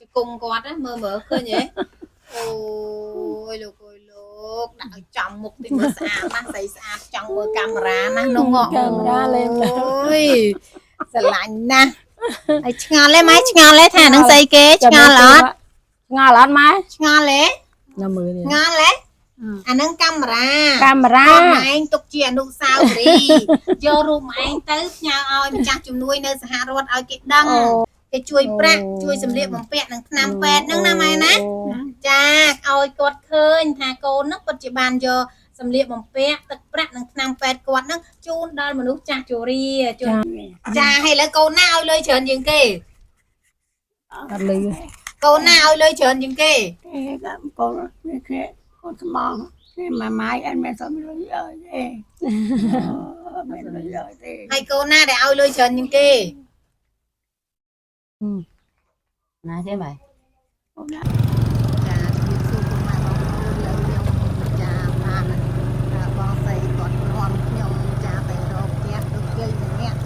ជង្គង់គាត់ណាមើលមើលឃើញទេអូយលោកអើយលោកដាក់ឲ្យចំមុខតិចមើលស្អាតណាស់ស្អីស្អាតចង់មើលកាមេរ៉ាណាស់នោះង កាមេរ៉ាលេង អូយស្រឡាញ់ណាស់ហើយឆ្ងល់ទេម៉ែឆ្ងល់ទេថានឹងស្អីគេឆ្ងល់អត់ ឆ្ងល់អត់ម៉ែ ឆ្ងល់ទេ ណាមើលនេះ ឆ្ងល់ទេអានឹងកាមេរ៉ា កាមេរ៉ា គាត់ឯងទុកជាអនុស្សាវរីយ៍យករូបឯងទៅផ្ញើឲ្យម្ចាស់ជំនួយនៅសហរដ្ឋឲ្យគេដឹងគេជួយប្រាក់ជួយសម្លៀកបំពាក់និងថ្នាំពេទ្យហ្នឹងណាម៉ែណាចាឲ្យគាត់ឃើញថាកូនហ្នឹងពិតជាបានយកសម្លៀកបំពាក់ទឹកប្រាក់និងថ្នាំពេទ្យគាត់ហ្នឹងជូនដល់មនុស្សចាស់ជរាជូនចាហើយឥឡូវកូនណាឲ្យលុយច្រើនជាងគេ អត់លឺ កូនណាឲ្យលុយច្រើនជាងគេ ទេកូននេះគេកូនស្មងនេះម៉ាម៉ាយអត់មានសុំលុយអើយទេអត់មានលុយអើយទេ ហើយកូនណាដែលឲ្យលុយច្រើនជាងគេ ណាទេម៉ែ កូនណា ចាជំរាបសួរពុកម៉ែបងប្អូនលើខ្ញុំចាបានបងស្រីគាត់នាំខ្ញុំចាទៅរកផ្ទះដូចយាយម្នាក់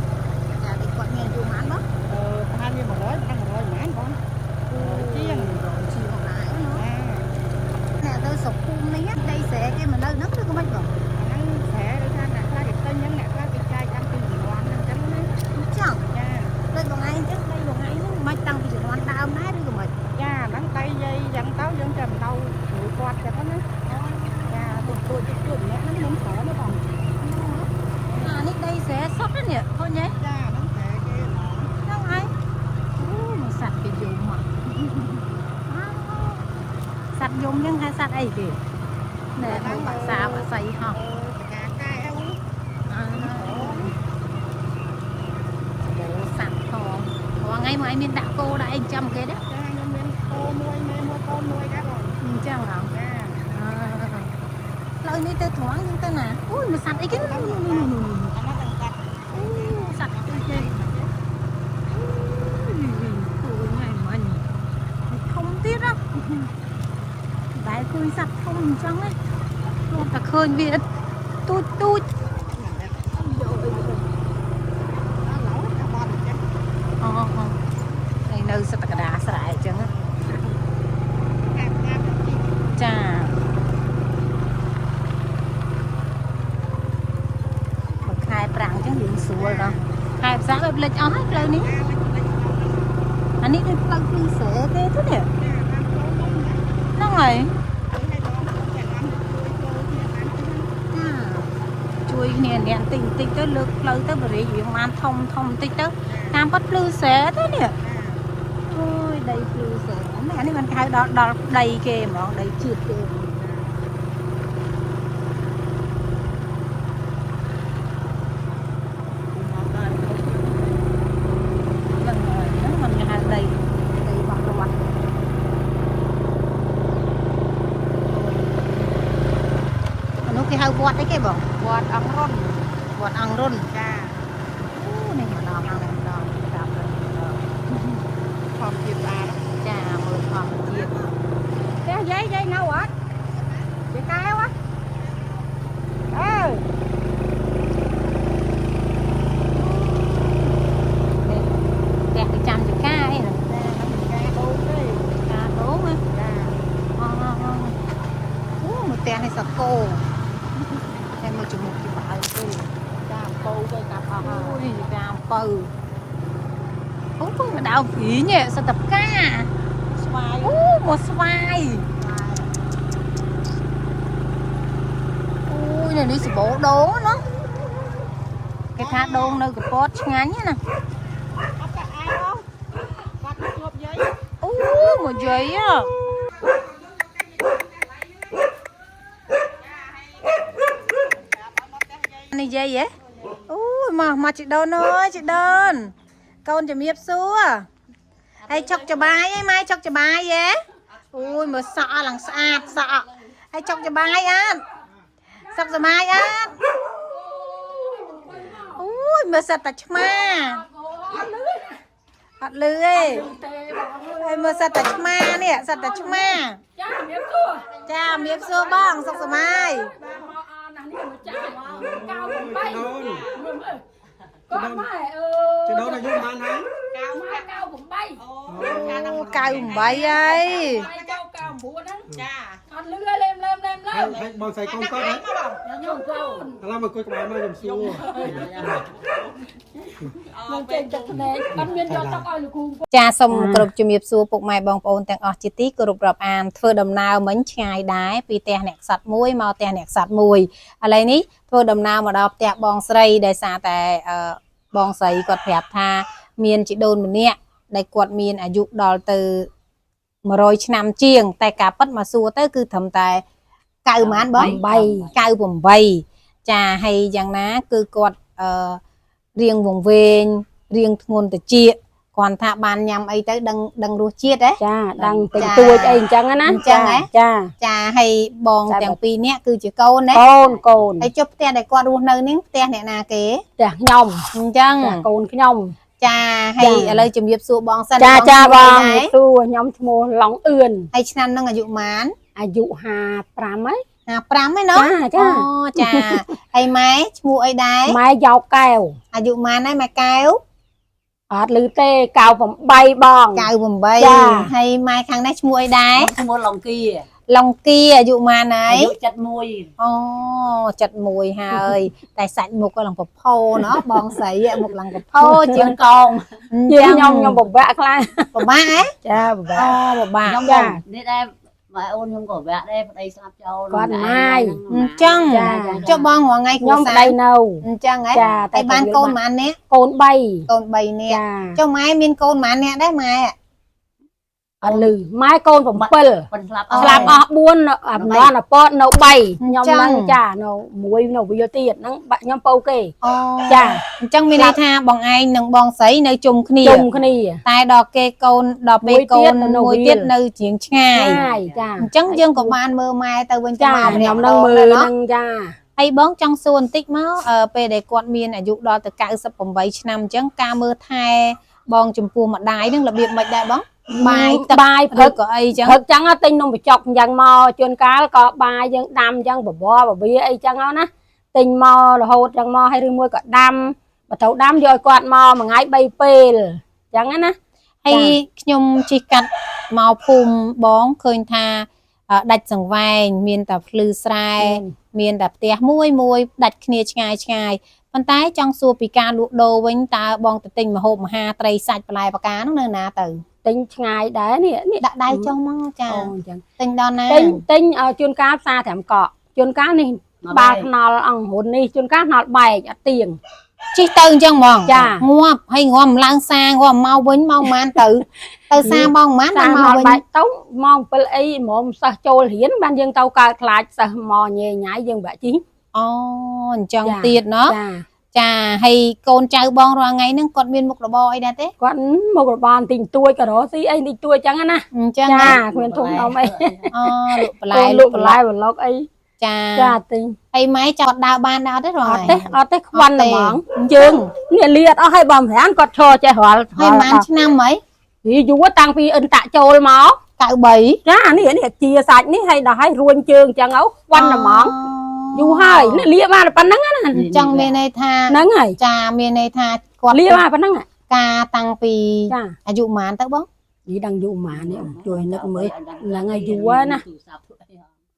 ចាដូចគាត់មានអាយុប៉ុន្មានបង អឺប្រហែលជា100ប្រហែល100ប្រហែលបងជាង 100ជាងដែរណាអ្នកទៅស្រុកភូមិនេះដីស្រែគេមកនៅហ្នឹងឬក៏មិនបង ហ្នឹងស្រែដូចថាអ្នកខ្លះគេទិញហ្នឹងអ្នកខ្លះគេចែកតាមពីជំនាន់ហ្នឹងចឹងណា ចឹង ចា ដូចបងឯងចឹងដីបងឯងហ្នឹងមិនតាំងពីជំនាន់ដើមដែរឬក៏មិន ចាហ្នឹងដីយាយចឹងទៅយើងចាំនៅជាមួយគាត់ចឹងណាចាទូទួចទួចម្នាក់ហ្នឹងខ្ញុំស្រែណាបង អានេះដីស្រែសុទ្ធនេះឃើញទេ ចាហ្នឹងស្រែគេហ្មង ហ្នឹងហើយអូមកសត្វគេយំមកសត្វយំហ្នឹងហៅសត្វអីគេណែមកបាក់សាបាក់សៃហោះ តកាកែវ អើសត្វថងរាល់ថ្ងៃមកឯងមានដាក់គោដាក់អីចាំគេទេ ចាខ្ញុំមានគោមួយមេមួយកូនមួយដែរបង អញ្ចឹងហ៎ ចា ផ្លូវនេះទៅត្រង់យើងទៅណាអូយមកសត្វអីគេនោះនោះនោះនោះ អានោះទាំងកាត់ អូសត្វអីគេអូយថ្ងៃមិញធំទៀតហ៎តែឃើញសត្វធំអញ្ចឹងណាធ្លាប់តែឃើញវាទូចទូច យកអីទៅអត់ឡូវតែបត់អញ្ចឹង អូហើយនៅសត្វកដាស្រែអញ្ចឹង កាត់កាត់ជី ចាបើខែប្រាំងអញ្ចឹងយើងស្រួលដល់ខែផ្សាបែបលិចអស់ហើយផ្លូវនេះ ចាលិចលិច អានេះដូចផ្លូវភ្លឺស្រែគេទៅនេះ ចាតាមផ្លូវមុំណា ហ្នឹងហើយ ឲ្យបងចាំជួយចូលគ្នាបាន ចាជួយគ្នាអ្នកបន្តិចបន្តិចទៅលើកផ្លូវទៅបរិយាវាបានធំធំបន្តិចទៅតាមពិតភ្លឺស្រែទៅនេះអូយដីភ្លឺស្រែនេះអានេះមិនគេហៅដល់ដល់ដីគេហ្មងដីជាតិគេហ្មងហ្នឹងហើយហ្នឹងมันគេហៅដីដីរបស់រដ្ឋអានោះគេហៅវត្តអីគេបង វត្តអង្គរុន វត្តអង្គរុន ចា អូនេះម្ដងអង្គនេះម្ដងតាមទៅម្ដង ធម្មជាតិស្អាត ចាមើលធម្មជាតិ ផ្ទះយាយយាយនៅអត់យាយកែវអើ នេះផ្ទះគេចាំចកាអីហ្នឹង ចាហ្នឹងការដូងទេ ការដូងណា ចា អូអូមើលផ្ទះនេះសកោតែមើលជំមុខច្បាល់ទៅ ចាពោទៅកាប់អស់ អូ ហើយ យនេះកាអំពៅអូពងម្ដៅព្រីងសិតតែផ្កា ស្វាយ អូមកស្វាយអូយនៅនេះសបោដូងណាគេថាដូងនៅកពតឆ្ងាញ់ណា អត់តែអែអូបាត់ជួបយាយ អូមកយាយហ៎នេះយាយហ៎អូយមកមកជីដូនអើយជីដូនកូនជំរាបសួរហើយចុកចបាយអីម៉ែចុកចបាយហ៎អូយមើលសក់ឡើងស្អាតសក់ហើយចុកចបាយអត់សុកសបាយអត់អូយមើលសិតតែឆ្មាអត់លឺទេហើយមើលសិតតែឆ្មានេះសិតតែឆ្មា ចាជំរាបសួរ ចាមៀបសួរបងសុខសប្បាយ បាទមកអណាស់នេះមកចា98មើលមើលក គាត់ម៉ែអឺ ជីដូនអាយុប៉ុន្មានហើយ ម៉ែ98 98ហើយ ម៉ែចូល99ហ្នឹង ចា អត់លឺលេមលេមលេមលើ ហើយហើយបងស្រីកូនគាត់ហ៎ ខ្ញុំកូន ឥឡូវមកអង្គុយក្បែរមកខ្ញុំសួរ នឹងចេញទឹកភ្នែកអត់មានយកទឹកឲ្យលោកគ្រូ ចាសូមគោរពជំរាបសួរពុកម៉ែបងប្អូនទាំងអស់ជាទីគោរពរាប់អានធ្វើដំណើរមិញឆ្ងាយដែរពីផ្ទះអ្នកខ្សត់មួយមកផ្ទះអ្នកខ្សត់មួយឥឡូវនេះធ្វើដំណើរមកដល់ផ្ទះបងស្រីដោយសារតែអឺបងស្រីគាត់ប្រាប់ថាមានជីដូនម្នាក់ដែលគាត់មានអាយុដល់ទៅ100ឆ្នាំជាង តែការប៉ັດមកសួរទៅគឺត្រឹមតែ9ម៉ានបង98ចាហើយយ៉ាងណាគឺគាត់អឺរៀងវង្វេងរៀងធ្ងន់តិច គាត់ថាបានញ៉ាំអីទៅដឹងដឹងរសជាតិហ៎ ចាដឹងតិច ចា តួចអីអញ្ចឹងណា អញ្ចឹងហ៎ ចា ចាហើយបង ចា ទាំងពីរនាក់គឺជាកូនណា កូនកូន ហើយចុះផ្ទះដែលគាត់រស់នៅនេះផ្ទះអ្នកណាគេ ផ្ទះខ្ញុំ អញ្ចឹង ផ្ទះកូនខ្ញុំ ចាហើយឥឡូវជំរាបសួរបងសិន ចាចា ឈ្មោះ បង អីដែរ សួរខ្ញុំឈ្មោះឡុងអឿន ហើយឆ្នាំហ្នឹងអាយុប៉ុន្មាន អាយុ55ហើយ 55ឯណោះ ចាចា អូចាហើយម៉ែឈ្មោះអីដែរ ម៉ែយ៉ោកកែវ អាយុប៉ុន្មានដែរម៉ែកែវ អត់ឮទេ98បង 98 ចា ហើយម៉ែខាងនេះឈ្មោះអីដែរ ឈ្មោះឡុងគី ឡុងគីអាយុប៉ុន្មានហើយ អាយុ71 អូ71ហើយ តែសាច់មុខក៏ឡើងពផោណោះបងស្រីមុខឡើងពផោជាង កង ជាងខ្ញុំខ្ញុំពិបាកខ្លាំង ពិបាកហ៎ ចាពិបា អូ ក ពិបាក ខ្ញុំ ចា នេះដែរម៉ែអូនខ្ញុំក៏វាក់ដែរប្តីស្លាប់ចោល គាត់ម៉ាយ អញ្ចឹង ចា ចុះបងរាល់ថ្ងៃគ្រួ ខ្ញុំ សារ ប្តីនៅ អញ្ចឹងហ៎ ចា តែបានកូនប៉ុន្មាននាក់ កូន3 កូន3នាក់ ចា ចុះម៉ែមានកូនប៉ុន្មាននាក់ដែរម៉ែ អត់ឮម៉ែកូន7 ប៉ុនស្លាប់ ស្លាប់អស់4អាម្ដងអាពតនៅ3ខ្ញុំហ្នឹងចានៅមួយនៅវាលទៀតហ្នឹងបាក់ខ្ញុំពៅគេ អូ ចា អញ្ចឹងមានន័យថាបងឯងនិងបងស្រីនៅជុំគ្នា ជុំគ្នា តែដល់គេកូនដល់ពេលកូន មួយទៀតនៅ មួយទៀតនៅជាងឆ្ងាយ ឆ្ងាយចា អញ្ចឹងយើងក៏បានមើលម៉ែទៅវិញទៅ ចា មកម្នាក់ ខ្ញុំនឹងមើល ម្ដងដែរណោះ ហ្នឹងចា ហើយបងចង់សួរបន្តិចមកអឺពេលដែលគាត់មានអាយុដល់ទៅ98ឆ្នាំអញ្ចឹងការមើលថែបងចំពោះម្ដាយហ្នឹងរបៀបម៉េចដែរបងបាយទឹក បាយ ឬ ព្រឹក ក៏អីអញ្ចឹង ព្រឹកចឹងទិញនំបញ្ចុកអញ្ចឹងមកជួនកាលក៏បាយយើងដាំអញ្ចឹងបបរបវាអីចឹងណាទិញមករហូតចឹងមកហើយឬមួយក៏ដាំបើត្រូវដាំយកឲ្យគាត់មកមួយថ្ងៃ3ពេលអញ្ចឹងណា ហើយខ្ញុំជិះកាត់មកភូមិបងឃើញថាអឺដាច់សង្វែងមានតែភ្លឺស្រែមានតែផ្ទះមួយមួយដាច់គ្នាឆ្ងាយឆ្ងាយប៉ុន្តែចង់សួរពីការលក់ដូរវិញតើបងទៅទិញម្ហូបអាហារត្រីសាច់បន្លែបកាហ្នឹងនៅណាទៅ ទិញឆ្ងាយដែរនេះនេះ ដាក់ដៃចុះមកចា អូអញ្ចឹង ទិញដល់ណា ទិញទិញឲ្យជួនកាលផ្សារត្រាំកក់ជួនកាលនេះបាល់ថ្នល់អង្គហ៊ុននេះជួនកាលថ្នល់បែកអត់ទៀង ជិះទៅអញ្ចឹងហ្មង ចា ងាប់ហើយងាប់មិនឡើងសាងាប់មកវិញមកប៉ុន្មានទៅទៅសាមកប៉ុន្មាន សា ដល់មកវិញ ថ្នល់បែកទៅម៉ោង7អីហ្មងសិស្សចូលរៀនបានយើងទៅកើតខ្លាចសិស្សមកញ៉ៃញ៉ៃយើងបាក់ជិះ អូអញ្ចឹង ចា ទៀតណោះ ចា ចាហើយកូនចៅបងរាល់ថ្ងៃហ្នឹងគាត់មានមុខរបរអីដែរទេ គាត់មុខរបរទិញទួយក៏រកស៊ីអីទិញទួយចឹងណា អញ្ចឹង ចា ហ៎ គ្មានធំដុំអី អូលក់បន្លែ កូនលក់បន្លែបន្លុកអី ចា ចាទិញ ហើយម៉ែចង់ដើរបានដែរអត់ទេរាល់ អត់ ថ្ងៃ ទេអត់ទេខ្វាន់ហ្មងជើងនេះលាអត់អស់ហើយបងប្រានគាត់ឈរចេះរាល់ ហើយប៉ុន្មានឆ្នាំហី យីយូរតាំងពីអិនតាក់ចូលមក 93 ចានេះនេះជាសាច់នេះហើយដល់ហើយរួញជើងចឹងអូខ្វាន់ហ្មងយូរហើយនេះលាបានប៉ុណ្ណឹងណា អញ្ចឹងមានន័យថា ហ្នឹងហើយ ចាមានន័យថាគាត់ លាបានប៉ុណ្ណឹង ការតាំងពី ចា អាយុប៉ុន្មានទៅបង យីដឹងយូរម៉ានេះជួយនឹកមើលហ្នឹងហើយយូរណា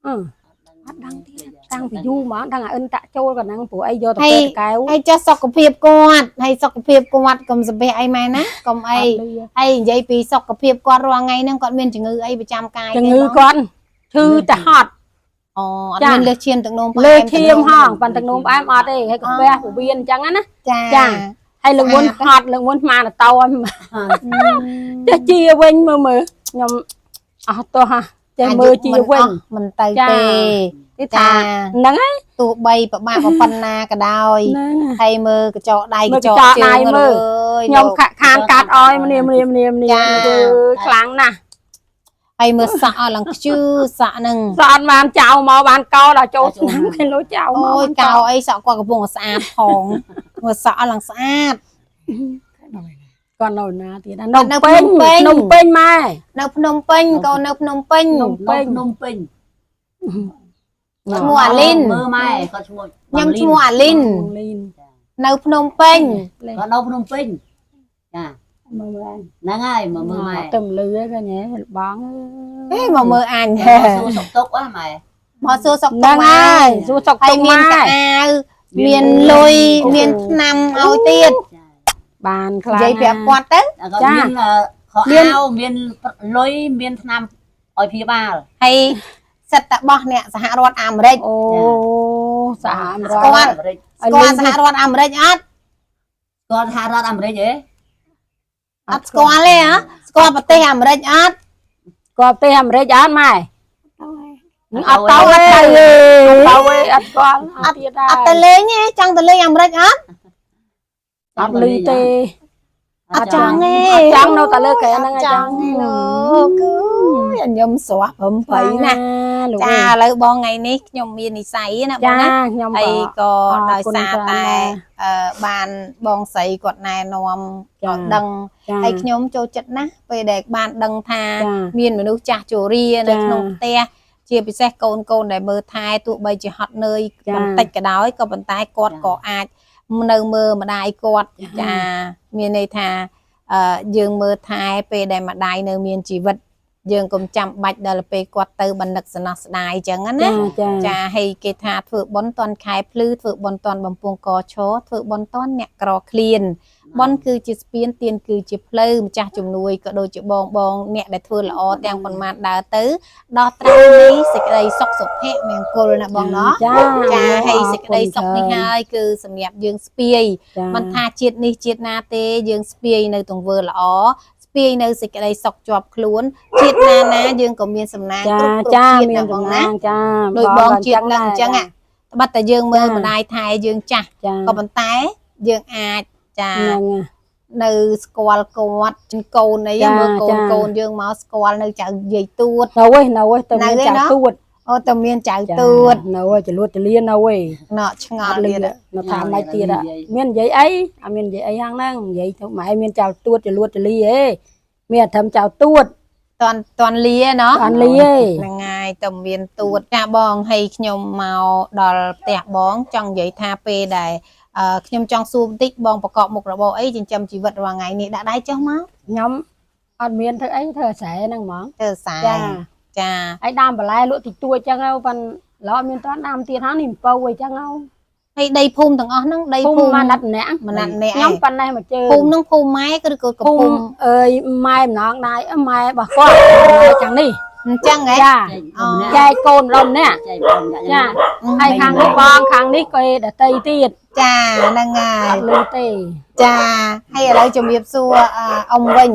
អឺអត់ដឹងទៀតតាំងពីយូរហ្មងតាំងអាអិនតាក់ចូលក៏ហ្នឹងព្រោះអីយកទៅពេទ្យកែវ ហើយចុះសុខភាពគាត់ហើយសុខភាពគាត់កុំសំពះអីម៉ែណាកុំអីហើយនិយាយពីសុខភាពគាត់រាល់ថ្ងៃហ្នឹងគាត់មានជំងឺអីប្រចាំកាយ ជំ ទេបង ងឺគាត់ឈឺតែហត់ អូអត់មានលើសឈាមទឹកនោមផ្អែម លើឈាម ទឹកនោ ហងប៉ាន់ទឹកនោមផ្អែមអត់ទេហើយកាហ្វេពវៀនអញ្ចឹងណា ចា ចា ហើយលើកមុនហត់លើកមុនស្មានតោឲ្យចេះជាវិញមើលមើលខ្ញុំអស់ទោះហ่ะចេះមើលជាវិញ មិនទៅ ចា ទេ គេថា ចា ហ្នឹងហើយ ទោះបីប្របាក់ប៉ុណ្ណាក៏ដោយ ហ្នឹង ហើយមើលកញ្ចក់ដៃ មើល កញ្ចក់ កញ្ចក់ដៃ ជើង មើល អើយ ខ្ញុំ លោក ខាក់ខានកាត់អោយម្នាម្នាម្នាម្នា ចា គឺខ្លាំងណាស់ ហើយមើលសក់អស់ឡើងខ្ជឺសក់ហ្នឹង សក់អត់បានចៅមកបានកោដល់ចូលឆ្នាំគេលុយចៅមក អូយកោអីសក់គាត់កំពុងតែស្អាតផងមើលសក់អស់ឡើងស្អាត គាត់នៅណាទៀតណា គាត់នៅ នំពេញ ភ្នំពេញ នំពេញម៉ែ នៅភ្នំពេញកូននៅភ្នំពេញ ភ្នំពេញ ភ្នំពេញ ឈ្មោះអាលីន មើលម៉ែគាត់ឈ្មោះ ខ្ញុំឈ្មោះអាលីន លីន នៅភ្នំពេញ គាត់នៅភ្នំពេញចា មើលម៉ែ ហ្នឹងហើយមកមើលម៉ែ ទៅលឺហ្នឹងញ៉ែបង ហេមកមើលអញ សួរសុខទុក្ខហ៎ម៉ែ មកសួរសុខ ហ្នឹង ទុក្ខម៉ែ ហើយសួរសុខ ហើយ ទុក្ខ មានកៅ ម៉ែ អៅមានលុយមានថ្នាំឲ្យទៀត ចា បានខ្លាំង និយាយប្រាប់គាត់ទៅ ក៏មានខោអាវមានលុយមានថ្នាំឲ្យព្យាបាល ហើយសិតតបោះអ្នកសហរដ្ឋអាមេរិក អូសហ ស្គាល់ អាមេរិក ស្គាល់សហរដ្ឋអាមេរិកអត់ ស្គាល់សហរដ្ឋអាមេរិកហ៎ អត់ស្គាល់ទេហ៎ស្គាល់ប្រទេសអាមេរិកអត់ ស្គាល់ប្រទេសអាមេរិកអត់ម៉ែអត់ទៅទេអត់ទៅទេអត់ស្គាល់អត់ទៀតដែរ អត់ទៅលេងទេចង់ទៅលេងអាមេរិកអត់ អត់លឺទេ អត់ចង់ទេ អត់ចង់នៅតែលើកែហ្នឹង អត់ចង់ទេលោកគឺញញឹមស្រស់ព្រមព្រៃណាស់ លោក ចាឥឡូវបងថ្ងៃនេះខ្ញុំមាននិស័យណាបង ចា ណា ខ្ញុំ ហើយ ក៏ ក៏ អរ ដោយ គុណ សារតែ ច្រើនដែរ បានបងស្រីគាត់ណែនាំ ចា ឲ្យដឹង ចា ហើយខ្ញុំចូលចិត្តណាស់ពេលដែលបានដឹងថា ចា មានមនុស្សចាស់ជរានៅ ចា ក្នុងផ្ទះជាពិសេសកូនកូនដែលមើលថែទោះបីជាហត់នឿយ ចា បន្តិចក៏ដោយក៏ប៉ុន្តែគាត់ក៏អាចនៅមើលម្ដាយគាត់ចាមានន័យថាយើងមើលថែពេលដែលម្ដាយនៅមានជីវិតយើងកុំចាំបាច់ដល់ពេលគាត់ទៅបណ្ដឹកសំណោះស្ដាយអញ្ចឹងណា ចាចា ចាហើយគេថាធ្វើបុណ្យតន់ខែភ្លឺធ្វើបុណ្យតន់បំពង់កឈរធ្វើបុណ្យតន់អ្នកក្រឃ្លានបុណ្យគឺជាស្ពានទានគឺជាផ្លូវម្ចាស់ជំនួយក៏ដូចជាបងបងអ្នកដែលធ្វើល្អទាំងប៉ុន្មានដើរទៅដល់ត្រាំនៃសេចក្តីសុខសុភមង្គលណាបងណោះ ចា ចាហើយសេចក្តីសុខនេះហើយគឺសម្រាប់យើងស្ពាយមិនថាជាតិនេះជាតិណាទេយើងស្ពាយនៅទង្វើល្អស្ពាយនៅសេចក្តីសុខជាប់ខ្លួនជាតិណាណាយើងក៏មានសំណាង ចា គ្រប់គ្រប់ ចា ជាតិ មាន ណាបងណា តំណាងចា ដោយបងជាតិនឹងអញ្ចឹងត្បិតតែយើងមើលម្ដាយថែយើងចាស់ ចា ក៏ប៉ុន្តែយើងអាចចា ហ្នឹង នៅស្គាល់គាត់កូនអី ចា មើលកូន ចា កូនយើងមកស្គាល់នៅចៅយាយទួត នៅឯនៅឯទៅ នៅ មាន ឯណោះ ចៅទួត អូតែមានចៅទួត នៅឯចលួតចលានៅឯ ណក់ឆ្ង អត់លឺ ល់ទៀត នៅថាមិនទៀតមាននិយាយអីអត់មាននិយាយអីហាងហ្នឹងនិយាយទៅម៉ែមានចៅទួតចលួតចលីឯងមានតែធ្វើចៅទួត តន់តន់លាណោះ អត់លីឯង ហ្នឹងហើយតែមានទួតចាបងហើយខ្ញុំមកដល់ផ្ទះបង ចង់និយាយថាពេលដែលខ្ញុំចង់សួរបន្តិចបងប្រកបមុខរបរអីចិញ្ចឹមជីវិតរាល់ថ្ងៃនេះដាក់ដៃចុះមក ខ្ញុំអត់មានធ្វើអីធ្វើស្រែហ្នឹងហ្មង ធ្វើស្រែ ចា ចា ហើយដើមបន្លែលក់តិចតួចចឹងទៅប៉ិនឡោមានតន់ដើមទៀតហើយនេះអំពៅអីចឹងទៅ ហើយដីភូមិទាំងអស់ហ្នឹងដី ភូ ភូមិ មិមកណាត់ម្នាក់ ម្នាក់ម្នាក់ ខ្ញុំប៉ុណ្ណេះមកជើង ភូមិហ្នឹងភូមិម៉ែគឺក៏កំ ភូមិ ពុំ អើយម៉ែម្ដងដែរម៉ែរបស់គាត់ម៉ែខាងនេះ អញ្ចឹងហ៎ ចា អូ ចែកកូនម្ដងម្នាក់ ចែកបង ចាហើយខាងនេះបងខាងនេះគេដតីទៀត ចាហ្នឹងហើ អ យ ត់លឺទេ ចាហើយឥឡូវជំរាបសួរអ៊ំវិញ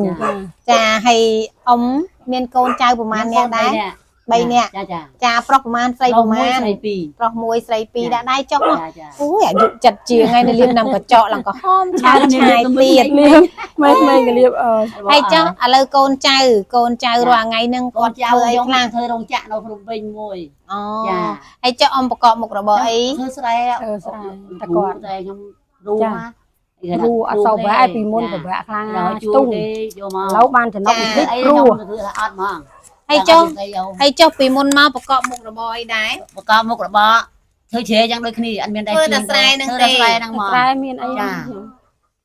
ចាហើយអ៊ំមានកូនចៅប្រហែលអ្នកដែរ3នាក់ ចាចា ចាប្រុសប្រហែលស្រីប្រហែល ស្រីពីរ ប្រុសមួយស្រីពីរដាក់ដៃចុះមក ចាចា អូយអាយុចិត្តជាងហើយនៅលៀបណាំកញ្ចក់ឡើងក្រហមឆាយឆាយទៀត លៀបម៉ែម៉ែក៏លៀបអើយ ហើយចុះឥឡូវកូនចៅកូនចៅរាល់ថ្ងៃហ្នឹង កូន គាត់ធ្វើ ចៅខ្ញុំ អីខ្លះ ធ្វើរោងចក្រនៅភ្នំពេញមួយ អូ ចា ហើយចុះអ៊ំប្រកបមុខរបរអី ធ្វើស្រែ ធ្វើស្រែតែគាត់ តែខ្ញុំរូ ចា គ្រូអត់សូវប្រហែលពីមុនប្របាក់ខ្លាំង ដល់ ស្ទុះ ជួទេយកមក ឥឡូវបានចំណុកបន្តិច អី គ្រូ ខ្ញុំធ្វើថាអត់ហ្មង ហើយចុះហើយចុះពីមុនមកប្រកបមុខរបរអីដែរ បកមុខរបរធ្វើជ្រែយ៉ាងដូចគ្នាអត់មានដែរ ធ្វើតែស្រែហ្នឹងទេ ធ្វើតែស្រែហ្នឹងហ្មង ស្រែមានអី ចា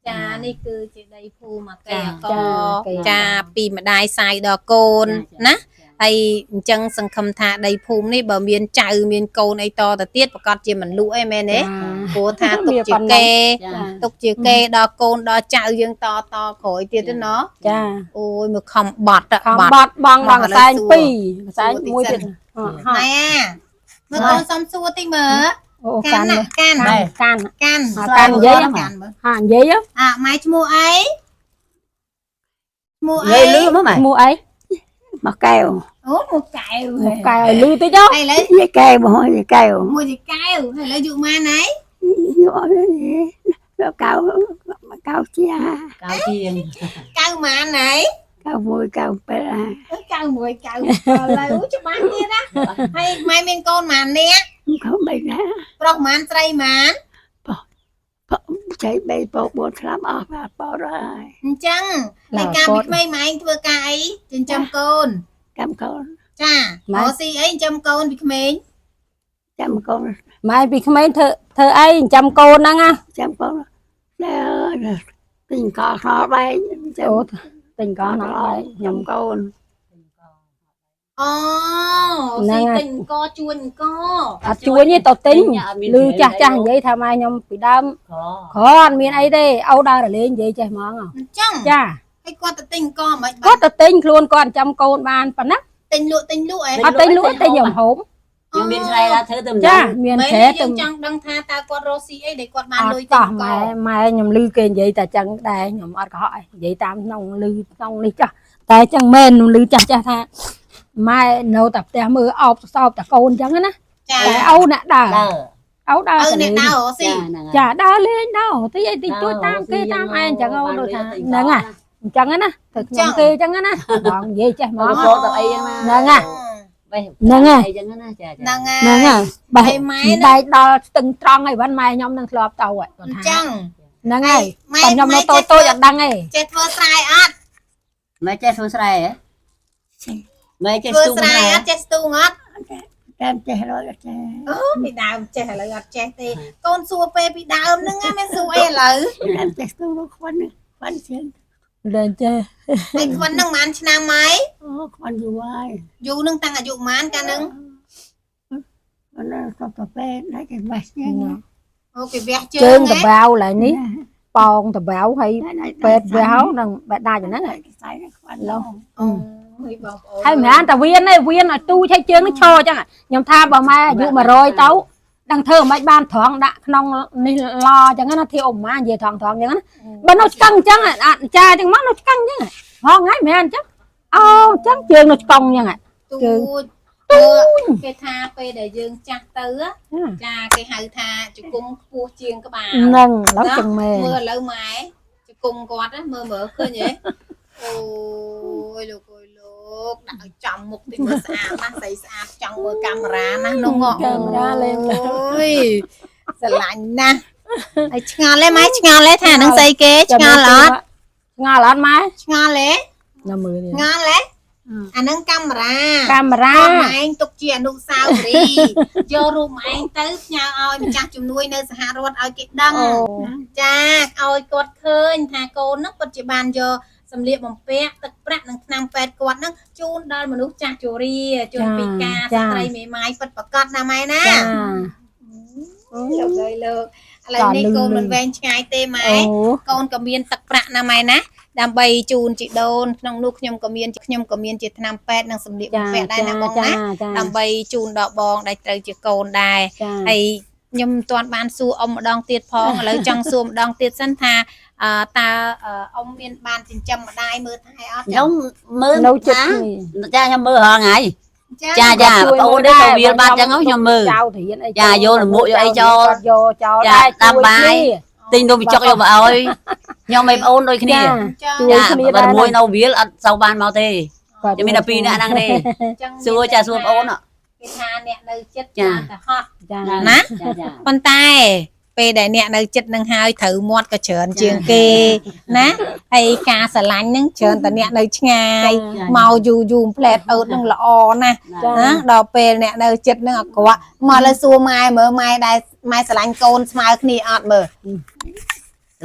ចានេះគឺជាដីភូមិអកេ ចា អក ចាកេ ចាពីម្ដាយសាយដល់កូនណាហើយអញ្ចឹងសង្ឃឹមថាដីភូមិនេះបើមានចៅមានកូនអីតទៅទៀតប្រកាសជាមិនលក់អីមែនទេព្រោះថាទុកជាគេ ចា ទុកជាគេដល់កូនដល់ចៅយើងតតក្រោយទៀតទេណោះ ចា អូយមើលខំបត់ ខំ បត់ បត់បង មក បងកសែង ឥឡូវសួរ ពីរកសែងមួយទៀតហ ណែអាមើលកូនសុំសួរតិចមើល អូ កាន់ កាន់ ណាកាន់ កាន់ កាន់ កាន់និយាយ កាន់មើល ហានិយាយ អាម៉ែឈ្មោះអីឈ្មោះអី និយាយលឺមកម៉ែ ឈ្មោះអី មកកែវ អូមកកែវ មកកែឲ្យលឺតិចហ៎ ហើយឥឡូវ និយាយកែវមកនិយាយកែវ មួយជាកែវហើយឥឡូវយុម៉ានហើយ យកនេះកៅកៅជា កៅជាង កៅម៉ានហើយ កៅមួយកៅ7អា កៅមួយកៅឥឡូវច្បាស់ទៀតណាហើយម៉ែមានកូនម៉ាននេះ ខំបីណា ប្រុសម៉ានស្រីម៉ាន ចៃបីបោក4ឆ្នាំអស់បាទបោហើយ អញ្ចឹងហើយកាលពីក្មេងម៉ែឯងធ្វើការអីចិញ្ចឹមកូន កម្មកូន ចារកស៊ីអីចិញ្ចឹមកូនពីក្មេង ចាំកូន ម៉ែពីក្មេងធ្វើធ្វើអីចិញ្ចាំកូនហ្នឹងណា ចាំកូនតែអើយទិញកខ្នល់បែកចាំ អូទិញកោណាស់បែក ខ្ញុំកូន អូស៊ីទិញអង្គជួញអង្គ អត់ជួញទេទៅទិញឮចាស់ចាស់និយាយថាម៉ែខ្ញុំពីដើម ក្រ ក្រអត់មានអីទេអូដើររលេងនិយាយចេះហ្មង អញ្ចឹង ចា ហើយគាត់ទៅទិញអង្គមិន គាត់ទៅទិញខ្លួនគាត់ចាំកូនបានប៉ុណ្ណា ទិញលក់ទិញលក់អី អត់ទិញលក់ទិញខ្ញុំហូប យើងមានស្រែថាធ្វើទៅមិន ចាមាន មែន ស្រែទៅ យើងចង់ដឹងថាតើគាត់រកស៊ីអីដែលគាត់បាន អ លុយ ត់តោះ ទិញអង្គ ម៉ែម៉ែខ្ញុំឮគេនិយាយតែចឹងដែរខ្ញុំអត់កុហកឯងនិយាយតាមក្នុងឮក្នុងនេះចាស់តែចឹងមែនខ្ញុំឮចាស់ចាស់ថាម៉ែនៅតែផ្ទះមើលអោបសោបតែកូនចឹងណា ចា តែអូអ្នកដើរ ដើរ អូដើរ ឪ ទៅលេង អ្នកដើររកស៊ី ចាហ្នឹងហើយ ចាដើរលេងដើរទីអីទីទួចតាមគេតាមឯងចឹងអូដូចថាហ្នឹងហ่ะអញ្ចឹងណាទៅខ្ញុំគេចឹងណាបងនិយាយចេះហ្មង ទៅទៅអីចឹងណា ហ្នឹងហ่ะ បេះ ហ្នឹងហើយ អីចឹងណាចាចា ហ្នឹងហើយ ហ្នឹងហើយបេះ ហើយម៉ែហ្នឹង បែកដល់ស្ទឹងត្រង់អីវ៉ាន់ម៉ែខ្ញុំនឹងធ្លាប់ទៅគាត់ថា អញ្ចឹង ហ្នឹងហើយ ម៉ែ តែខ្ញុំនៅតូចតូចអត់ដឹងទេ ចេះធ្វើស្រែអត់ ម៉ែចេះធ្វើស្រែហ៎ម៉ែចេះ ធ្វើស្រែ ស្ទូងស្រែ អត់ចេះស្ទូងអត់ តាមចេះរត់ចេះ អូពីដើមចេះឥឡូវអត់ចេះទេកូនសួរពេលពីដើមហ្នឹងណាមិនសួរអីឥឡូវ តាមចេះស្ទូខ្វាន់ខ្វាន់ជាង លែងចេះ ហើយខ្វិនហ្នឹងប៉ុន្មានឆ្នាំហើយ អូខ្វាន់យូរហើយ យូរហ្នឹងតាំងអាយុប៉ុន្មានកាលហ្នឹង មិនក៏ប្រពេដែរគេបាសជាង អូគេវះជើ ជើង ង តបៅឡើយនេះប៉ោងតបៅហើយពេទ្យវះហ្នឹងបែកដាច់ហ្នឹង ខ្សែខ្វាន់ឡោ អូយបងប្អូន ហើយមិនតែវៀនទេវៀនឲ្យទូចឲ្យជើងនេះឈរអញ្ចឹងខ្ញុំថាបើម៉ែអាយុ100ទៅដឹងធ្វើមិនបានត្រង់ដាក់ក្នុងនេះឡអញ្ចឹងណាធីអ៊ំម៉ានិយាយត្រង់ត្រង់អញ្ចឹងណាបើនៅឆ្កឹងអញ្ចឹងអាចារ្យអញ្ចឹងមកនៅឆ្កឹងអញ្ចឹងហងហើយមិនអញ្ចឹងអូអញ្ចឹងជើងនៅឆ្កង់អញ្ចឹង ទូ ជើង ចគេថាពេលដែលយើងចាស់ទៅចាគេហៅថាជង្គង់ខ្ពស់ជាងក្បាល ហ្នឹងឡើយចឹងមែន មើលឥឡូវម៉ែជង្គង់គាត់ណាមើលមើលឃើញទេអូយលោកអើយលោកដាក់ឲ្យចំមុខតិចមើលស្អាតណាស់ស្អីស្អាតចង់មើលកាមេរ៉ាណាស់នោះងក់ កាមេរ៉ាលេង អូយស្រឡាញ់ណាស់ហើយឆ្ងល់ទេម៉ែឆ្ងល់ទេថានឹងស្អីគេឆ្ងល់អត់ ឆ្ងល់អត់ម៉ែ ឆ្ងល់ទេ នៅមើលនេះ ឆ្ងល់ទេអានឹងកាមេរ៉ា កាមេរ៉ា គាត់ម៉ែឯងទុកជាអនុស្សាវរីយ៍យករូបម៉ែឯងទៅផ្ញើឲ្យម្ចាស់ជំនួយនៅសហរដ្ឋឲ្យគេដឹងចាឲ្យគាត់ឃើញថាកូនហ្នឹងពិតជាបានយកសម្លៀកបំពាក់ទឹកប្រាក់និងថ្នាំពេទ្យគាត់ហ្នឹងជូនដល់មនុស្សចាស់ជរាជនពិការស្ត្រីមេម៉ាយពិតប្រាកដណាម៉ែណា ចា លោកអើយលោកឥឡូវនេះកូនមិនវែងឆ្ងាយទេម៉ែ អូ កូនក៏មានទឹកប្រាក់ណាម៉ែណាដើម្បីជូនជីដូនក្នុងនោះខ្ញុំក៏មានខ្ញុំក៏មានជាថ្នាំពេទ្យនិងសម្លៀកបំពាក់ដែរណាបងណាដើម្បីជូនដល់បងដែលត្រូវជាកូនដែរ ចា ហើយខ្ញុំមិនទាន់បានសួរអ៊ំម្ដងទៀតផងឥឡូវចង់សួរម្ដងទៀតសិនថាអឺតើអ៊ំមានបានចិញ្ចឹមម្ដាយមើលថែអត់ ខ្ញុំមើល នៅចិត្ត ថា នេះ ចាខ្ញុំមើលរាល់ថ្ងៃ ចា ចាចាបងអូននេះក៏វាលបាត់ចឹងខ្ញុំមើល ចៅធានអី ចាយកលមួកយកអីចូល យកចោល ចា ដែរ តាមបាយ ទិញនំបញ្ចុកយកមកឲ្យខ្ញុំឯបងអូនដូចគ្នា ចា ចា ជួយ ចា គ្នា បើ ដែរ មួយនៅវាលអត់សូវបានមកទេ គាត់ ខ្ញុំមានតែពីរនាក់ហ្នឹងទេ ចឹង សួរចាសួរបងអូន គេថាអ្នកនៅចិត្ត ចា បានតែហត់ ចា ណា ចាចា ប៉ុន្តែពេលដែលអ្នកនៅចិត្តនឹងហើយត្រូវមាត់ក៏ច្រើនជាងគេណាហើយការស្រឡាញ់ហ្នឹងច្រើនតែអ្នកនៅឆ្ងាយមកយូរយូរផ្លែតអឺតហ្នឹងល្អណាស់ ចា ណាដល់ពេលអ្នកនៅចិត្តហ្នឹងអាក្រក់មកលើសួរម៉ែមើលម៉ែដែលម៉ែស្រឡាញ់កូនស្មើគ្នាអត់មើល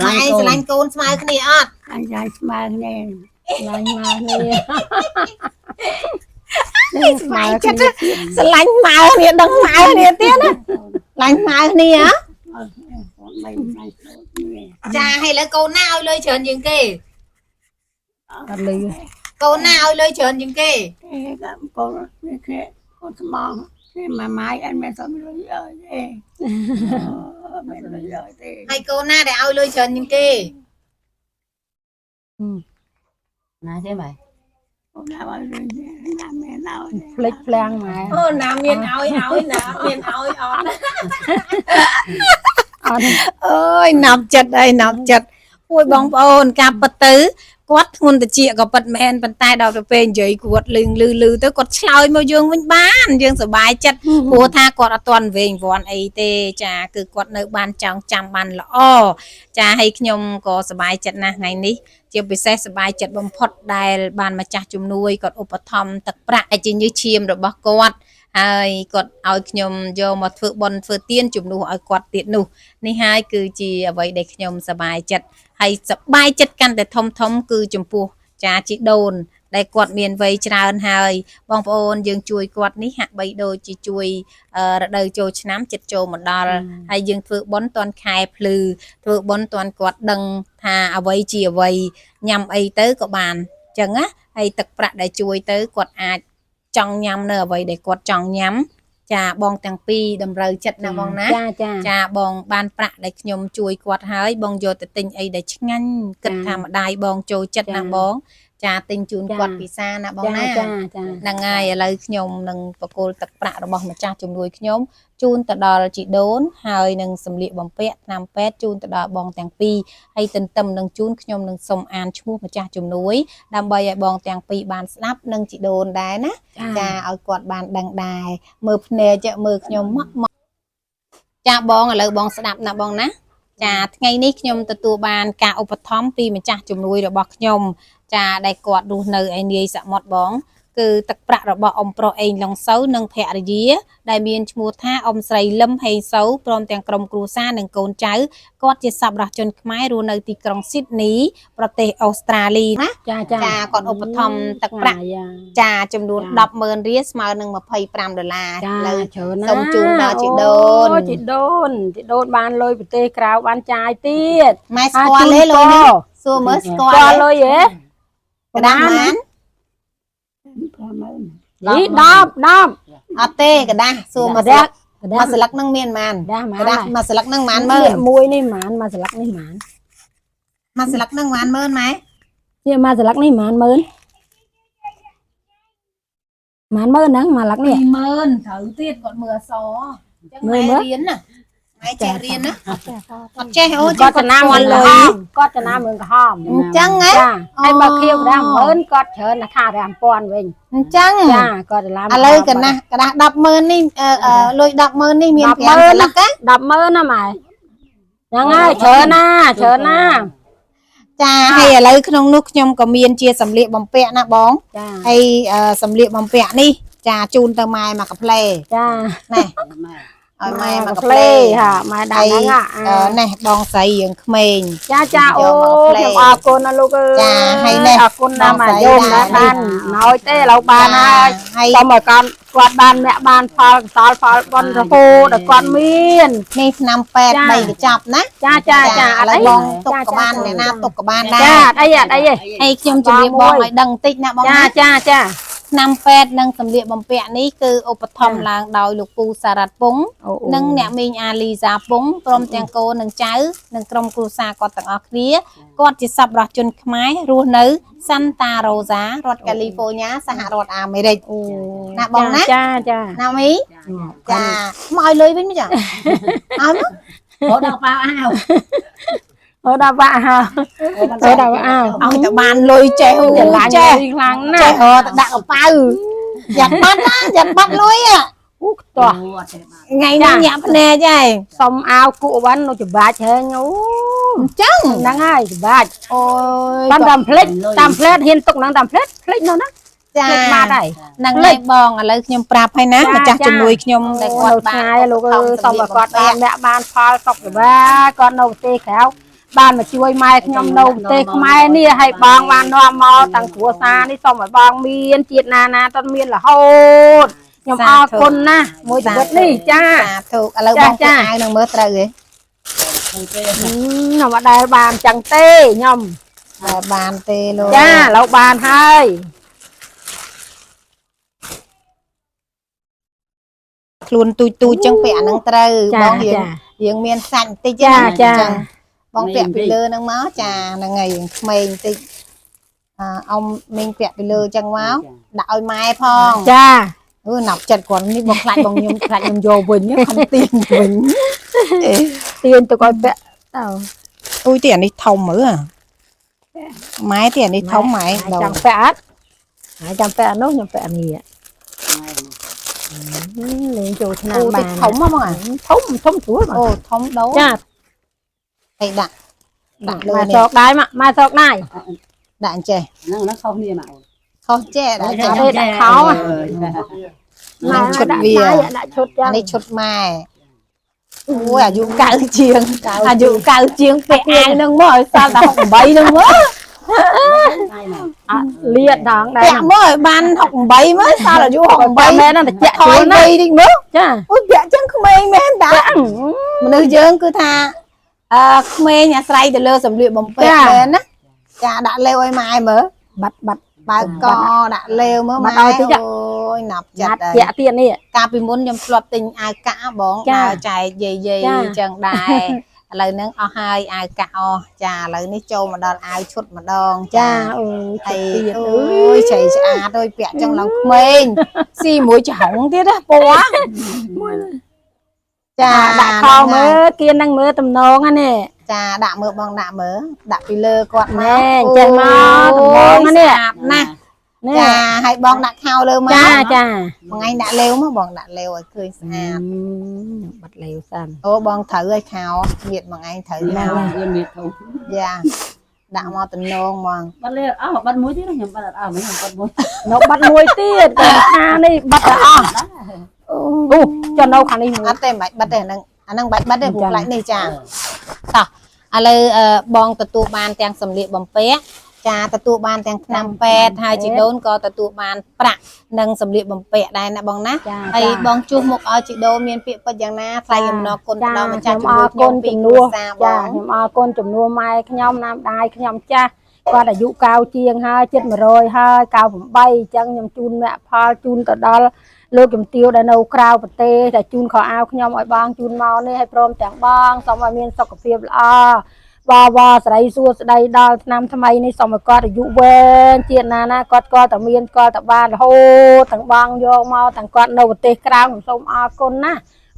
ម៉ែស្រឡាញ់កូនស្មើគ្នាអត់ អញយាយស្មើគ្នា ឡាញ់មកនេះ ស្មើចិត្តស្រឡាញ់ម៉ែគ្នាដឹងម៉ែគ្នាទៀតណាស្រឡាញ់ម៉ែគ្នាហ៎ មិនមិនគ្នា ចាហើយលើកូនណាឲ្យលុយច្រើនជាងគេ អត់លឺ កូនណាឲ្យលុយច្រើនជាងគេ ទេកូននេះគេកូនស្មងគេម៉ាម៉ាយអត់មានសមលុយអើយទេមានលុយអើយទេ ហើយកូនណាដែលឲ្យលុយច្រើនជាងគេ ណាទេម៉ែ កូនណាឲ្យលុយណាមានឲ្យ ភ្លេចភ្លាំងម៉ែ អូណាមានឲ្យឲ្យណាមានឲ្យអត់ អត់ អើយណាប់ចិត្តអីណាប់ចិត្តពួយបងប្អូនការពិតទៅគាត់ធ្ងន់តិចក៏ពិតមែនប៉ុន្តែដល់ទៅពេលនិយាយគាត់លឺលឺលឺទៅគាត់ឆ្លើយមកយើងវិញបានយើងសប្បាយចិត្តព្រោះថាគាត់អត់ទាន់វែងវាន់អីទេចាគឺគាត់នៅបានចងចាំបានល្អចាហើយខ្ញុំក៏សប្បាយចិត្តណាស់ថ្ងៃនេះជាពិសេសសប្បាយចិត្តបំផុតដែលបានម្ចាស់ជំនួយគាត់ឧបត្ថម្ភទឹកប្រាក់ឲ្យជាញើសឈាមរបស់គាត់ ហើយគាត់ឲ្យខ្ញុំយកមកធ្វើបុណ្យធ្វើទានជំនួសឲ្យគាត់ទៀតនោះនេះហើយគឺជាអ្វីដែលខ្ញុំសប្បាយចិត្តហើយសប្បាយចិត្តកាន់តែធំធំគឺចំពោះចាជីដូនដែលគាត់មានវ័យច្រើនហើយបងប្អូនយើងជួយគាត់នេះហាក់បីដូចជាជួយរដូវចូលឆ្នាំចិត្តចូលមកដល់ហើយយើងធ្វើបុណ្យទាន់ខែភ្លឺធ្វើបុណ្យទាន់គាត់ដឹងថាអ្វីជាអ្វីញ៉ាំអីទៅក៏បានអញ្ចឹងណាហើយទឹកប្រាក់ដែលជួយទៅគាត់អាចចង់ញ៉ាំនៅអ្វីដែលគាត់ចង់ញ៉ាំចាបងទាំងពីរតម្រូវចិត្តណាបងណា ចាចា ចាបងបានប្រាក់ដែលខ្ញុំជួយគាត់ហើយបងយកទៅទិញអីដែលឆ្ងាញ់គិតថាម្ដាយបងចូលចិត្តណាបងចាទិញជូនគាត់ពិសាណាបងណា ចាចា ហ្នឹងហើយឥឡូវខ្ញុំនឹងប្រគល់ទឹកប្រាក់របស់ម្ចាស់ជំនួយខ្ញុំជូនទៅដល់ជីដូនហើយនឹងសម្លៀកបំពាក់ថ្នាំពេទ្យជូនទៅដល់បងទាំងពីរហើយទន្ទឹមនឹងជូនខ្ញុំនឹងសូមអានឈ្មោះម្ចាស់ជំនួយដើម្បីឲ្យបងទាំងពីរបានស្ដាប់និងជីដូនដែរណាចាឲ្យគាត់បានដឹងដែរមើលភ្នែកមើលខ្ញុំមកចាបងឥឡូវបងស្ដាប់ណាបងណាចាថ្ងៃនេះខ្ញុំទទួលបានការឧបត្ថម្ភពីម្ចាស់ជំនួយរបស់ខ្ញុំចាដែលគាត់រស់នៅឯនាយសមុទ្របងគឺទឹកប្រាក់របស់អ៊ំប្រុសអេងឡុងសូវនិងភរិយាដែលមានឈ្មោះថាអ៊ំស្រីលឹមហេងសូវព្រមទាំងក្រុមគ្រួសារនិងកូនចៅគាត់ជាសប្បុរសជនខ្មែររស់នៅទីក្រុងស៊ីដនីប្រទេសអូស្ត្រាលីណា ចាចា ចាគាត់ឧបត្ថម្ភទឹកប្រាក់ចាចំនួន100000រៀលស្មើនឹង25ដុល្លារ ចា ឥឡូវ ច្រើនណា សូមជូនដល់ជីដូន ជីដូនជីដូនបានលុយប្រទេសក្រៅបានចាយទៀត ម៉ែស្គាល់ទេលុយនេះសួរមើលស្គាល់ ស្គាល់ ទេ លុយហ៎ ក្តាស់ម៉ាន នេះ10 10 អត់ទេក្តាស់សួរមក ក្តាស់ មួយស្លឹកនឹងមានម៉ាន ក្តាស់ម៉ាន ក្តាស់មួយស្លឹកនឹងម៉ានម៉ឺន មួយនេះម៉ានមួយស្លឹកនេះម៉ាន មួយស្លឹកនឹងម៉ានម៉ឺនម៉ែ នេះមួយស្លឹកនេះម៉ានម៉ឺនម៉ានម៉ឺនហ្នឹងមួយស្លឹកនេះ 20000ត្រូវទៀតគាត់មើលអសអញ្ចឹងម៉ែរៀនណាម៉ែចេះរៀនណាអត់ចេះអូ គាត់ចំណាំ លុ លុ យ យគាត់ចំណាំរឿងក្រហម អញ្ចឹងហ៎ ចាហើយបើខៀវក្តាស់10000គាត់ច្រើនណាស់ថា5000វិញ អញ្ចឹង ចាគាត់ច្រឡំ ឥឡូវកណាស់กระดาษ100000នេះលុយ100000នេះមាន5ស្លឹកណា 100000ណាម៉ែហ្នឹងហើយច្រើនណាច្រើនណា ចាហើយឥឡូវក្នុងនោះខ្ញុំក៏មានជាសម្លៀកបំពាក់ណាបង ចា ហើយសម្លៀកបំពាក់នេះចាជូនទៅម៉ែមកកាផ្លេ ចា ណែឲ្យម៉ែមកកាផ្លេ ហាម៉ែដាក់ហ្នឹង ណែបងស្រីយើងក្មេង ចាចាអូខ្ញុំអរគុណណាលោកអើយ ចាហើយនេះ អរគុណណាស់ម៉ែយមណាបានណយទេឥឡូវបានហើយ ហើយ សូមឲ្យគាត់គាត់បានអ្នកបានផលកសលផលបុណ្យរហូតដល់គាត់មាន នេះឆ្នាំពេទ្យ3កញ្ចប់ណា ចាចាចា ឥឡូវបងទុកក៏បានអ្នកណាទុកក៏បានដែរ ចាអត់អីអត់អីទេ ហើយខ្ញុំជម្រាបបងឲ្យដឹងបន្តិចណាបង ចា ណា ចាចា ឆ្នាំពេទ្យនិងសម្លៀកបំពាក់នេះគឺឧបត្ថម្ភឡើងដោយលោកពូសារ៉ាត់ពងនិងអ្នកមីងអាលីសាពងព្រមទាំងកូននិងចៅនិងក្រុមគ្រួសារគាត់ទាំងអស់គ្នាគាត់ជាសប្បុរសជនខ្មែររស់នៅសាន់តារ៉ូសារដ្ឋកាលីហ្វ័រញ៉ាសហរដ្ឋអាមេរិកណាបងណា ចាចា ណាមីចាមកឲ្យលុយវិញមកចាឲ្យមក អូដល់ប៉ាអាវ អូដល់បាក់ហើយអូដល់អាវ ឲ្យតែបានលុយចេះ ច្រឡាញ់ ចេះ លុយខ្លាំងណាស់ ចេះរត់ទៅដាក់កប៉ៅយ៉ាត់បាត់ណាយ៉ាត់បាត់លុយอ่ะ អូខ្ទាស់ អត់ទេបាទ ថ្ងៃនេះញាក់ភ្នែកហើយ សុំអាវគក់វ៉ាន់នៅច្បាច់ហេងអូ អញ្ចឹង ហ្នឹងហើយច្បាច់ អូយ បានតាមភ្លេចតាមភ្លេចហ៊ានទុកហ្នឹងតាមភ្លេចភ្លេចនៅហ្នឹង ចា ភ្លេចបាត់ហើយ ហ្នឹងហើយបងឥឡូវខ្ញុំប្រាប់ហើយណា ចា ម្ចាស់ ចា ជំនួយខ្ញុំដែលគាត់ នៅ បាន ឆ្ងាយលោកអើយសូមឲ្យគាត់បានអ្នកបានផលសុខសប្បាយគាត់នៅប្រទេសក្រៅបានមកជួយម៉ែខ្ញុំនៅប្រទេសខ្មែរនេះឲ្យបងបាននាំមកទាំងគ្រួសារនេះសូមឲ្យបងមានជាតិណាណាតមានរហូតខ្ញុំអរគុណណាស់មួយជីវិតនេះចា សាធុឥឡូវបង ចា ពាក់អាវនឹងមើលត្រូវទេ ខ្ញុំអត់ដែលបានចឹងទេខ្ញុំ តែបានទេលោក ចាឥឡូវបានហើយ ខ្លួនទូចទូចចឹងពាក់អានឹងត្រូវ ចា បងរៀង ចា រៀងមានសាច់បន្តិច ចា ណា ចា អញ្ចឹងបងពាក់ពីលើហ្នឹងមកចាហ្នឹងហើយរៀងក្មេងបន្តិចអាអ៊ំមីងពាក់ពីលើចឹងមកដាក់ឲ្យម៉ែផង ចា អឺណាប់ចិត្តគាត់នេះបងខ្លាចបងខ្ញុំខ្លាចខ្ញុំយកវិញខំទាញវិញ ទាញទៅឲ្យពាក់ទៅ អុយទីអានេះធំមើលម៉ែទីអានេះធំម៉ែ ចង់ពាក់អត់ហើយចង់ពាក់អានោះខ្ញុំពាក់អានេះលេងចូលឆ្នាំ អូ បាន ទីធំហ៎បងអា ធំធំស្រួលបង អូធំដូរ ចា ហើយដាក់ដាក់លើ ម៉ែ នេះ សោកដៃមកម៉ែសោកដៃ ដាក់អញ្ចេះ ហ្នឹងហ្នឹងខុសគ្នាមកអូន ខុសចេះដាក់ អ ចេះ ត់ទេដាក់ខោ នឹងឈុតវា ដាក់ឈុតចឹង អានេះឈុតម៉ែអូយអាយុកៅជាងអាយុកៅជាងពាក់អាវនឹងមកឲ្យសល់តែ68នឹងមក ថ្ងៃណា អត់លៀតដងដែរ ពាក់មកឲ្យបាន68មើលសល់អាយុ68 មែនណាតិច ថ ជួ យ នណា វ័យតិចមើល ចា អូយពាក់ចឹងក្មេងមែនតាមនុស្សយើងគឺថាអឺក្មេងអាស្រ័យទៅលើសម្លៀកបំពាក់មែនណាចាដាក់លេវឲ្យម៉ែមើល បាត់បាត់ បើកកដាក់លេវមើល បា ម៉ែ ត់ឲ្យតិច អូយណាប់ ណា ចិត្តហើយ ត់ជាក់ទៀតនេះ កាលពីមុនខ្ញុំធ្លាប់ទិញអាវកាក់បង ចា ដើរចែកយាយយាយ ចា អញ្ចឹងដែរឥឡូវហ្នឹងអស់ហើយអាវកាក់អស់ចាឥឡូវនេះចូលមកដល់អាវឈុតម្ដង ចាអូ ហើយ ទៀត អូយជ្រៃស្អាតអើយពាក់ចឹងឡើងក្មេងស៊ីមួយច្រងទៀតណាពណ៌ចា ដាក់ខោមើលគៀននឹងមើលតំណងហ្នឹងនេះ ចាដាក់មើលបងដាក់មើលដាក់ពីលើគាត់មក ណែចេះមកតំណងហ្នឹងនេះ ស្អាតណាស់ នេះ ចាហើយបងដាក់ខោលើមក ចាចា មួយថ្ងៃដាក់លេវមកបងដាក់លេវឲ្យឃើញស្អាត បាត់លេវសិន អូបងត្រូវឲ្យខោមៀតមួយថ្ងៃត្រូវ ណា ខោ វាមានធំ យ៉ាដាក់មកតំណងហ្មង បាត់លេអស់បាត់មួយទៀតខ្ញុំបាត់អត់អស់ខ្ញុំបាត់មួយ នៅបាត់មួយទៀតគាត់ថានេះបាត់តែអស់អូចុះនៅខាងនេះមួយ អត់ទេមិនបាច់បិទទេអាហ្នឹងអាហ្នឹងបាច់បិទទេព្រោះ ចា ខ្លាចនេះចាតោះឥឡូវអឺបងទទួលបានទាំងសម្លៀកបំពាក់ចាទទួលបានទាំងថ្នាំពេទ្យហើយជីដូនក៏ទទួលបានប្រាក់និងសម្លៀកបំពាក់ដែរណាបងណា ចា ហើយបងជួសមុខឲ្យជីដូនមានពាក្យពេចន៍យ៉ាងណាថ្លែងអំណរគុណទៅដល់ម្ចាស់ជំ អ នួយ រគុណ ខ្ញុំពី ជំនួស គ្រួសារប ចា ង ខ្ញុំអរគុណជំនួសម៉ែខ្ញុំណាមដាយខ្ញុំចាស់គាត់អាយុ9ជាងហើយជិត100ហើយ98អញ្ចឹងខ្ញុំជូនមគ្គផលជូនទៅដល់លោកជំទាវដែលនៅក្រៅប្រទេសដែលជូនខោអាវខ្ញុំឲ្យបងជូនមកនេះឲ្យព្រមទាំងបងសូមឲ្យមានសុខភាពល្អបវរស្រីសួស្តីដល់ឆ្នាំថ្មីនេះសូមឲ្យគាត់អាយុវែងជាតិណាណាគាត់គាត់តែមានគាត់តែបានរហូតទាំងបងយកមកទាំងគាត់នៅប្រទេសក្រៅខ្ញុំសូមអរគុណណា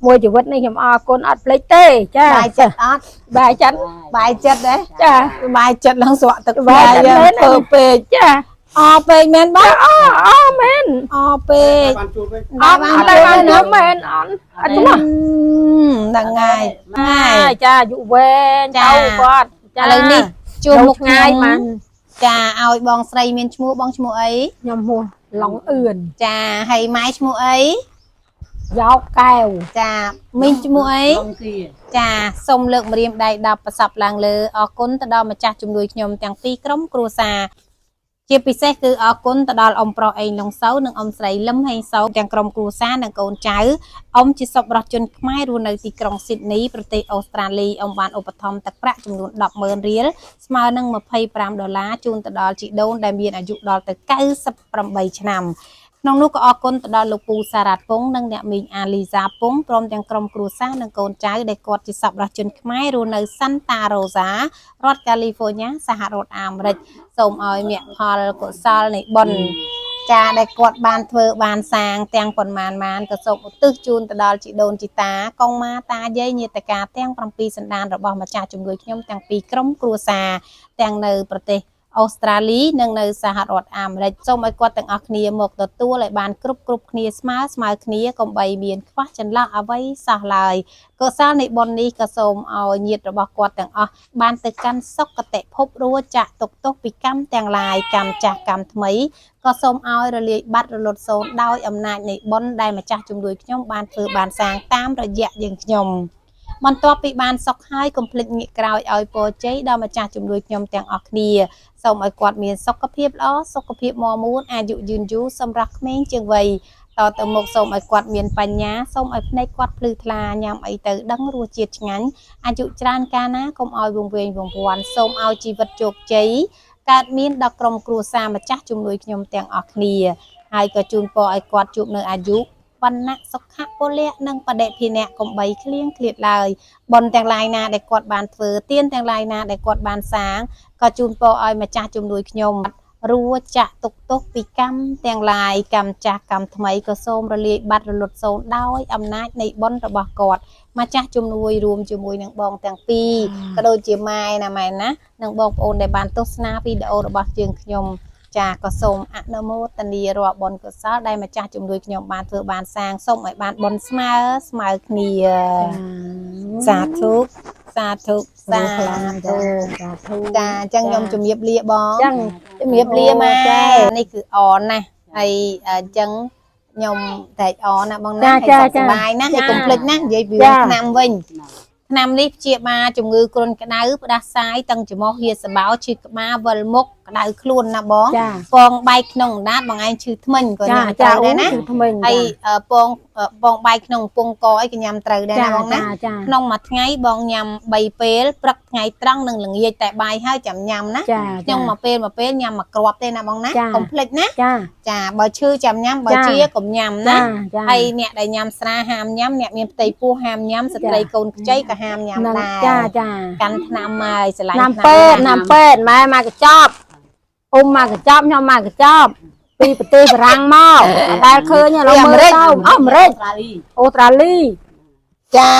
មួយជីវិតនេះខ្ញុំអរគុណអត់ភ្លេចទេចា បាយចិត្តអត់ បាយចិត្ត បាយចិត្តទេ ចា បាយចិត្តឡើងស្រក់ទឹក បាយ បាយ ចិត្តមែន ធ្វើពេក ចា អពេកមែនបង អអមែន អពេក បានជួបវិញ អត់អត់តែបានជួបមែនអត់អត់ជួប ហ្នឹងហើយ ហើយចាអាយុវែង ចា ទៅគាត់ចា ឥឡូវនេះជួបមុខ ថ្ងៃ ខ្ញុំ បាន ចាឲ្យបងស្រីមានឈ្មោះបងឈ្មោះអី ខ្ញុំហួសឡុងអឿន ចាហើយម៉ែឈ្មោះអី យ៉ោកកែវ ចាមីងឈ្មោះអី ឡងគី ចាសូមលើកម្រាមដៃ10ប្រសពឡើងលើអរគុណទៅដល់ម្ចាស់ជំនួយខ្ញុំទាំងពីរក្រុមគ្រួសារជាពិសេសគឺអរគុណទៅដល់អ៊ំប្រុសអេងឡុងសៅនិងអ៊ំស្រីលឹមហេងសៅទាំងក្រុមគ្រួសារនិងកូនចៅអ៊ំជាសប្បុរសជនខ្មែររស់នៅទីក្រុងស៊ីដនីប្រទេសអូស្ត្រាលីអ៊ំបានឧបត្ថម្ភទឹកប្រាក់ចំនួន100000រៀលស្មើនឹង25ដុល្លារជូនទៅដល់ជីដូនដែលមានអាយុដល់ទៅ98ឆ្នាំក្នុងនោះក៏អរគុណទៅដល់លោកពូសារ៉ាត់ពងនិងអ្នកមីងអាលីសាពងព្រមទាំងក្រុមគ្រួសារនិងកូនចៅដែលគាត់ជាសប្បុរសជនខ្មែររស់នៅសាន់តារ៉ូសារដ្ឋកាលីហ្វ័រញ៉ាសហរដ្ឋអាមេរិកសូមឲ្យមគ្គផលកុសលនៃបុណ្យចាដែលគាត់បានធ្វើបានសាងទាំងប៉ុន្មានបានក៏សូមឧទ្ទិសជូនទៅដល់ជីដូនជីតាកងម៉ាតាយាយញាតិកាទាំង7សន្តានរបស់ម្ចាស់ជំនួយខ្ញុំទាំងពីរក្រុមគ្រួសារទាំងនៅប្រទេសអូស្ត្រាលីនិងនៅសហរដ្ឋអាមេរិកសូមឲ្យគាត់ទាំងអស់គ្នាមកទទួលឲ្យបានគ្រប់គ្រប់គ្នាស្មើស្មើគ្នាកុំបីមានខ្វះចន្លោះអ្វីសោះឡើយកុសលនៃបុណ្យនេះក៏សូមឲ្យញាតិរបស់គាត់ទាំងអស់បានទៅកាន់សុគតិភពរួចចាក់ទុកទោសពីកម្មទាំងឡាយកម្មចាស់កម្មថ្មីក៏សូមឲ្យរលាយបាត់រលត់សូន្យដោយអំណាចនៃបុណ្យដែលម្ចាស់ជំនួយខ្ញុំបានធ្វើបានសាងតាមរយៈយើងខ្ញុំបន្ទាប់ពីបានសុខហើយកុំភ្លេចងាកក្រោយឲ្យពរជ័យដល់ម្ចាស់ជំនួយខ្ញុំទាំងអស់គ្នាសូមឲ្យគាត់មានសុខភាពល្អសុខភាពមាំមួនអាយុយឺនយូរសម្រាប់ក្មេងជាងវ័យតទៅមុខសូមឲ្យគាត់មានបញ្ញាសូមឲ្យភ្នែកគាត់ភ្លឺថ្លាញ៉ាំអីទៅដឹងរសជាតិឆ្ងាញ់អាយុច្រើនកាលណាកុំឲ្យវង្វេងវង្វាន់សូមឲ្យជីវិតជោគជ័យកើតមានដល់ក្រុមគ្រួសារម្ចាស់ជំនួយខ្ញុំទាំងអស់គ្នាហើយក៏ជូនពរឲ្យគាត់ជួបនៅអាយុវណ្ណៈសុខៈពលៈនិងបដិភិនៈកុំបីឃ្លៀងឃ្លាតឡើយបុណ្យទាំងឡាយណាដែលគាត់បានធ្វើទានទាំងឡាយណាដែលគាត់បានសាងក៏ជូនពរឲ្យម្ចាស់ជំនួយខ្ញុំរួចចាក់ទុកទោសពីកម្មទាំងឡាយកម្មចាស់កម្មថ្មីក៏សូមរលាយបាត់រលត់សូន្យដោយអំណាចនៃបុណ្យរបស់គាត់ម្ចាស់ជំនួយរួមជាមួយនឹងបងទាំងពីរក៏ដូចជាម៉ែណាម៉ែណានិងបងប្អូនដែលបានទស្សនាវីដេអូរបស់យើងខ្ញុំចាក៏សូមអនុមោទនារាល់បុណ្យកុសលដែលម្ចាស់ជំនួយខ្ញុំបានធ្វើបានសាងសូមឲ្យបានបុណ្យស្មើស្មើគ្នាសាធុសាធុសាធុ សាធុ ចាអញ្ចឹងខ្ញុំជំរាបលាបង ចឹង ជំរាបលាម៉ែ ចា នេះគឺអនណាស់ហើយអញ្ចឹង ខ្ញុំតែកអណាបងណា ចា ហើយ ចា សុខសប្បាយណា ចា ហើយកុំភ្លេចណានិយាយពី ចា រឿងថ្នាំវិញថ្នាំនេះព្យាបាលជំងឺគ្រុនក្តៅផ្ដាសាយតឹងច្រមុះហៀសបោឈឺក្បាលវិលមុខក្តៅខ្លួនណាបង ចា ពងបែកក្នុងអណ្ដាតបងឯងឈឺធ្មេញក៏ ចា ញ៉ាំ ចា ត្រូវដែរណា អូថ្មិញ ហើយពងពងបែកក្នុងកំពង់កអីក៏ញ៉ាំត្រូវដែរ ចា ណាបងណា ចាចា ក្នុងមួយថ្ងៃបងញ៉ាំ3ពេលព្រឹកថ្ងៃត្រង់និងល្ងាចតែបាយហើយចាំញ៉ាំណា ចា ខ្ញុំមួយពេលមួយពេលញ៉ាំមួយគ្រាប់ទេណាបងណា ចា កុំភ្លេចណា ចា ចាបើឈឺចាំញ៉ាំបើ ចា ជាកុំញ៉ាំណា ចាចា ហើយអ្នកដែលញ៉ាំស្រាហាមញ៉ាំអ្នកមានផ្ទៃពោះហាមញ៉ាំស្ត្រីកូនខ្ចីក៏ហាមញ៉ាំ ហ្នឹង ដែរ ចាចា កាន់ថ្នាំហើយស្រឡាញ់ ថ្នាំពេទ្យថ្នាំពេទ្យម៉ែមកកញ្ចប់អ៊ំមកកញ្ចប់ខ្ញុំមកកញ្ចប់ពីប្រទេសបារាំងមកអត់ដែលឃើញទេឥឡូវមើលទៅអូអាមេរិក ត្រាលី អូស្ត្រាលី ចា